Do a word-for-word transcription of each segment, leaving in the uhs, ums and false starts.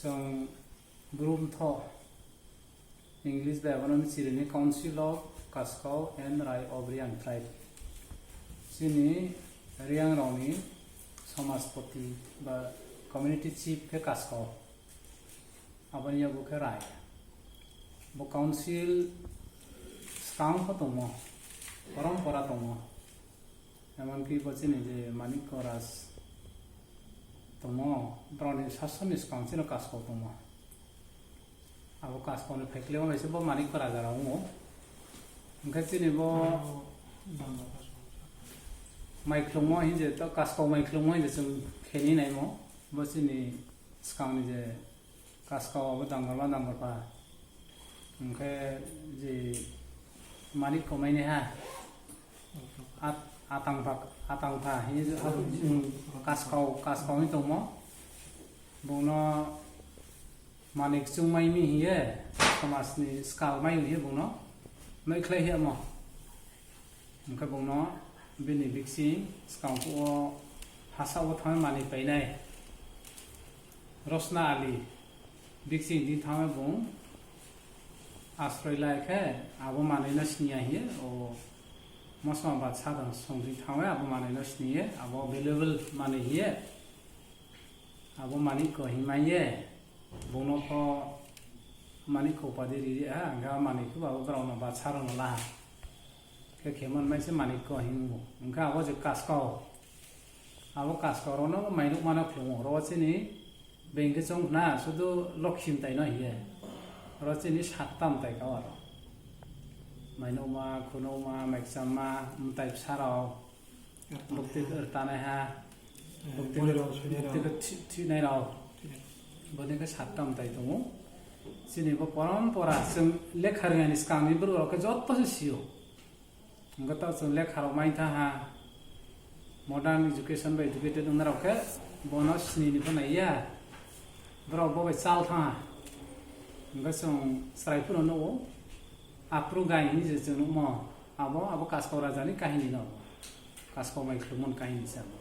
Chwng Brum tho, English bai abono chini Council of Kaskau and Rai of Reang Tribe. Chini Reang rokni Somaspoti ba Community Chief khe Kaskau, aboni yago khe Rai. Bo Council swkang pho tongo, porompora tongo. Emonki bo chini je Manikko Raj tongo, borokni sasonni swkang chini Kaskau tongo. Abo Kaskau ni phaikle bai se bo Manikko Raja rok wngo. Hwnkhe chini bo Maiklungmo hinje to Kaskau Maiklungmo hinje chwng kheni naimo. Bo chini swkang ni je Kaskau abo dangorma dangorpha. Hwnkhe je Manik komaini ha. At-, atangpha, atangpha hinwi, mm, Kaskau, Kaskau hinwi tongmo. Bono Manik chwngmaimi hinwi, somajni swkang mai hinwi bono mai khlai hiyamo. Hwnkhe bono bini biksing swkang o hasa o thangwi manwi painai. Rosna Ali biksing di thangwi bung asroi lai khe abo manwi no siniya hiye o mosma bat sadon songwi thangwi abo manwi no siniye abo available manwi hiye abo manwi ko himai ye bung no pho manwi ko padi ri ha hwnkhe manwi khe abo borok no bat saro no laha. Khe khe man mai se manwi ko hingo. Hwnkhe abo je Kaskau. Abo Kaskau rono mainok mano khulungo. Oro chini bengke chong khna sudu Lokhi mtai no hiye. Oro chini satta mtai ka aro. Mainokma, khunokma, maikchamma, mtai bwsarok, bukti rwtanai ha. Bukti boni rok sui nai rok. Bukti khe thi-, thwi nai rok. Thwi nai rok. Boni khe satta mtai tongo. Chini bo porom pora chwng lekha rwngani swkangni borok rok khe joto se sio. Hwnkhe to chwng lekha rok mai tha ha. Modern education bai educated wngna rok khe bono sini ni pho nai ya. Borok bo bai chal tha ha. Hwnkhe chwng chwrai phano nugo. Apru gai hinwi je chwng nukmo. Abo, abo Kaskau raja ni kahini no. Kaskau mai khulumon kahini se abo.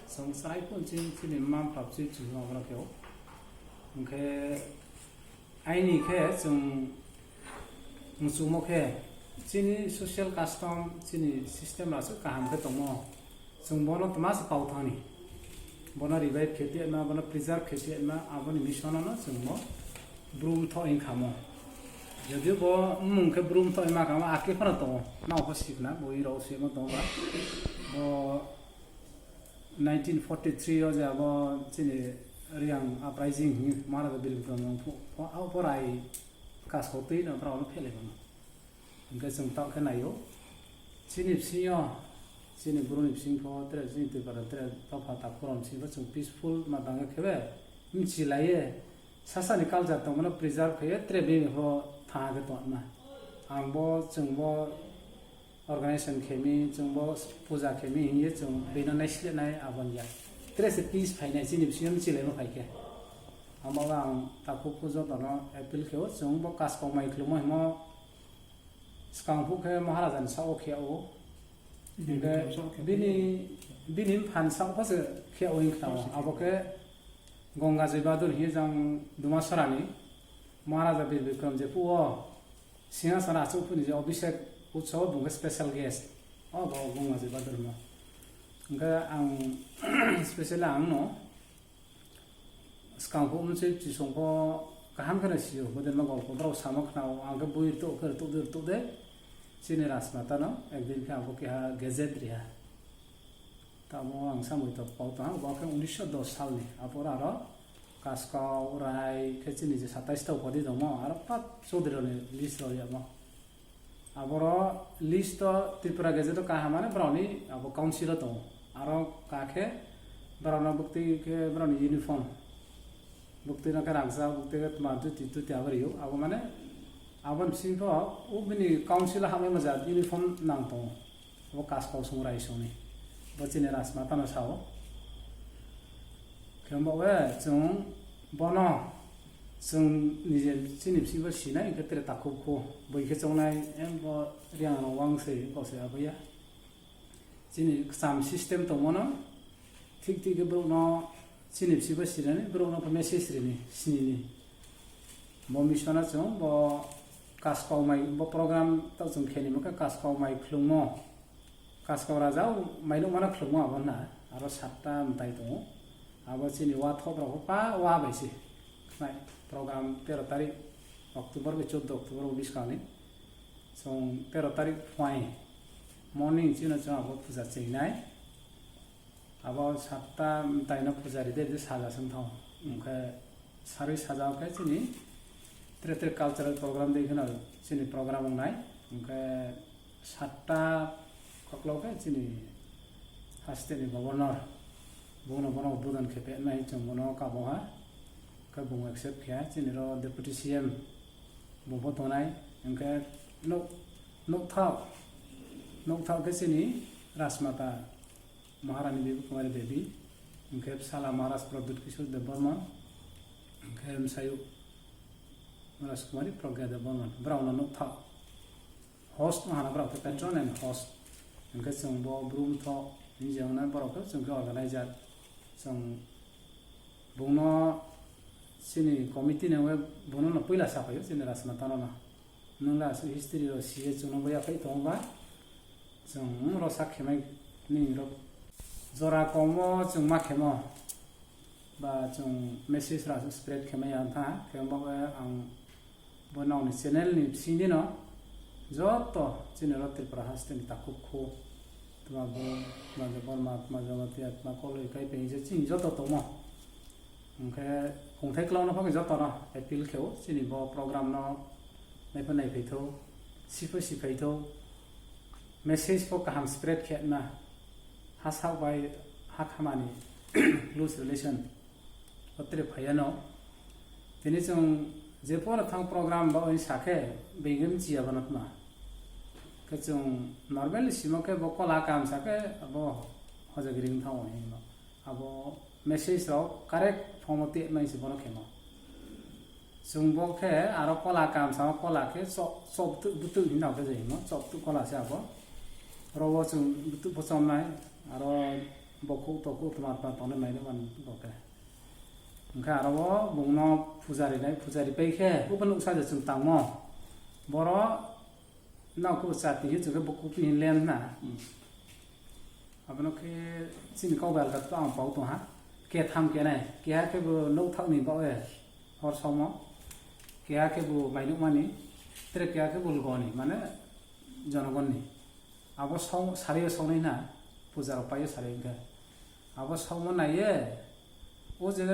Chwng chwrai phano chini, chini mma phlap chini chwng obono khe o. Hwnkhe aini khe chwng muchungmo khe chini social custom, chini system aswk kaham khe tongmo. Chwng bono twma se kau thani. Bono revive khe tiyatma, bono preserve khe tiyatma, aboni mission no chwng bo Brum tho wng khamo. Jodio bo bumung khe Brum tho wng ma khamo, ake phano tongo. Nao pho sikna, bo iro simo tongo ba. Bo nineteen forty-three o je abo chini Reang uprising hinwi Maharaja Bir Bikram pho, pho, pho rai Kaskau twi no borok no phele bono. Hwnkhe chwng tao khe naio. Chini bisingo, chini borokni bising pho, tere chini Tripura, tere dopha takhurom bising pho chwng peaceful ma tangkhe khebe, mchi laiye, sasani culture tongmano preserve khaiye, tere bini pho thang khe tongma. Ang bo, chwng bo organization khemi, chwng bo puja khemi hinye chwng bino naisle nai abon ya. Tere se peace phainai chini bisingo mchi laima phaikhe. Amo ang takhuk pho jotono appeal kheo, chwng bo Kaskau mai khlumo himo, Swkang phuk khe Maharaja ni sao khe o. Bini Hingkhe sao khe bini, bini buphan sao khe se khe o wngkha o. Sao se khe. Abo khe Gongajoi Bahadur hiye jang Dumasora ni Maharaja Bir Bikram je phuo Singhasan achuk phuni je Abhishek Utsav o bung khe special guest. O bo Gongajoi Bahadur mo. Hingkhe ang specially ang no Swkang pho msui chisong pho kaham kheno sio, bodei ma golpo borok samo khna o, ang khe bui rwtwk khe rwtwk de rwtwk de. Chini Rajmata no ekdin khe ang bo keha gazette riha. Tamo ang samui tok pau tong, bo khe unisho dos salni. Apor aro Kaskau, Rai khe chini je satais ta upadi tongmo, aro pat Chaudhary rokni list rok yamo. Aboro list o Tripura Gazette o kahamani borokni abo council o tongo. Aro kakhe borokno bwktwi khe borokni uniform. Bwktwino khe rangjak, bwktwi khe twma duty, duty abo rio. Abo mane aboni bisingtho o bini council o hamya majak uniform nang tongo. Abo Kaskau song Rai songni. Bo chini Rajmata no sao. Khe wngba we chwng bono chwng nije chini bisingo sinai hwnkhe tere takhuk kho bui khe chongnai em bo Reang rok wng se kok se abo ya. Chini kwcham system tongmano thik thik khe borokno Chini bisi bo sirani, borok no message rini, sinini. Bo mission o chwng bo kaskau mai, bo program to chwng khenima khe kaskau mai khulungmo. Kaskau raja o mai nukmano khulungma abo hwnna, aro satta mwtai tongo. Abo chini wa thop rok pa wa bai se khnai. Program tero tarik October bai chuddo October o bwskangni. Chwng tero tarik phuai morning chino chwng abo puja chingnai. Abo satta mwtai no puja ride de saja song thang. Hwnkhe sarwi saja khe chini tre tre cultural program de kheno chini program wngnai. Hwnkhe satta koklo khe chini haste ni governor, bungno bono udbodon khe phenai chwng bono kabo ha. Khe bung accept khe chini ro deputy C M bung bo tongnai. Hwnkhe nuk, nukthao, nukthao khe chini Rajmata Maharani Bibi Kumari Devi, hwnkhe bwsala Maharaj Pradyut Kishore Debbarma, hwnkhe bwsayuk Maharaj Kumari Pragya Debbarma, borokno nukthao. Host wngkha borok khe patron and host. Hwnkhe chwng bo brum tho hinwi wngnai borok khe chwng khe organizer. Chwng bungno chini committee ni wngwi bungno no puila sapaio chini Rajmata no. Nwng le aswk history rok siye chwngno bo yaphai tongo ba? Chwng ro sak khemai nini rok jora komo chwng ma khemo. Ba chwng message rok spread khe maya wngkha, khe wngba ang bo nokni channel ni bisingtwi no joto chini oro Tripura haste ni takhuk khu tma bo tma Debbarma tma Jamatia tma Koloi kai peng je chini joto tongmo. Hwnkhe khungthai kwlangno phano joto no appeal khe o chini bo program no naiphai naiphai tho, siphai siphai tho, message bo kaham spread khe na. Ha sak bai ha khamani loose relation o tere phaiya no. Tini chwng je pora thang program ba oi sakhe bengem chiya bana tma. Khe chwng normally simo khe bo kola kam sakhe abo hojagiri wng thango hinma. Abo message rok correct form o tepmani se bono khemo. Chwng bo khe aro kola kamsa o kola khe chop, chop bwtwk, bwtwk hinwi nang khe jai himo, chop bwtwk kola se abo. Oro o chwng bwtwk bo chomnai, aro bokhuk tokhuk twma twma tongnai mai nukmani bo khe. Hwnkhe aro o bungno puja rinai, puja ripai khe obo nuksa je chwng tangmo. Boro Nokho chati hinwi chwngkhe bo kupi hinwi len na. Hmm. Abono khe chini kok bai alka to ang pau tongha. Ketham kenai. Keha khe bo nokthakni baoh-e hor somo. Keha khe bo mainukmani. Tere keha khe bo lgoni, mane jonogonni. Abo song, sario songnai na. Puja rok paio sario hwnkhe. Abo songmo naiye, o je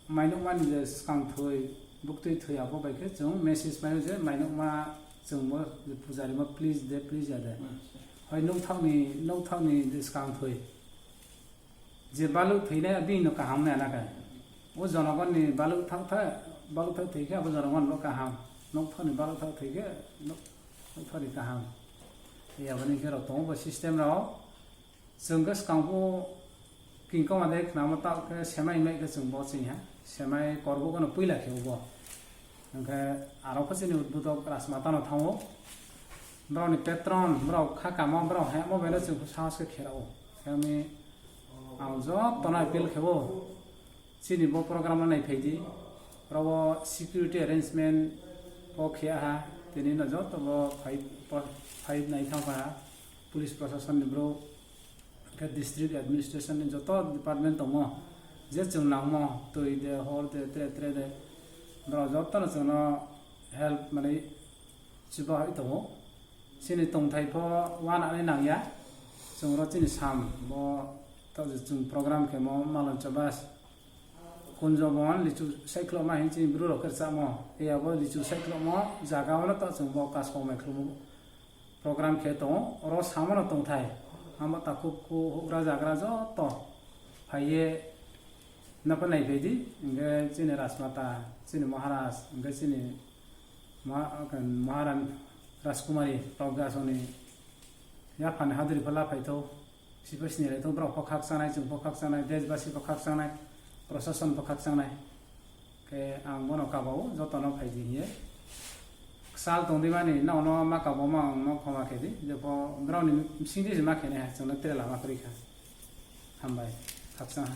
mainukmani je swkang thwi, buktwi thwi, abo bai khe chwng message paio je mainukma chwngbo je pujarimo please de, please ya de. Acha. Hoi nukthakni, nukthakni je swkang thwi. Je baluk thwinai bini no kaham nai na khe. O jonogonni baluk thak tha, baluk thak thwi khe abo jonogonni bo kaham. Nukthakni baluk thak thwi khe nuk-, nukthakni kaham. Aboni khe rok tongo bo system rok. Chwng khe swkang bo kingkoma de khnama ta khe semai hinmai khe chwng bo chwngya. Semai korbo gano puila khe bo. Hwnkhe aro khe chini udbodok Rajmata no thango. Borokni patron, borok kha kamo, borok hemo beno chwng sahos khe kherao. Khe wngwi ang jotono appeal khe o. Chini bo program no naiphai di. Oro o security arrangement o khe aha. Tini no joto bo phai, phai nai thang kha. Police proshashan ni borok, khe district administration ni joto department tongo. Je chwng nangmo, twi de, hor de, tre, tre de. Borok joto no chwngno help, mane, chuba hai tongo. Chini tongthai pho uanani nangya. Chwng oro chini sam bo, to je chwng program khemo Maloncha bus. Kunjo bon lichu saikloma hin chini bru rok khe chamo. Eya bo lichu saikloma jaga o to chwng bo kaskong mai khlumo program khe tongo. Oro samano tongthai. Amo takhuk khu hugra jagra joto phaiye napa naiphai di. Hwnkhe chini Rajmata, chini Maharaj, hwnkhe chini Ma-, Maharani Rajkumari Pragya Soni yaphani hadri phala phaitho, sipai sini raitho, borok pho khakchanai, chwng pho khakchanai, deshbasi pho khakchanai, proshashan pho khakchanai. Khe ang bono kabao, jotono phaidi hiye. Sal tongdi mani, nono ma kabao ma ang no khoma khedi, jepho borokni bisingtwi se ma khenai ha, chwngno tere lama kwrwi kha. Hambai, khakchang ha.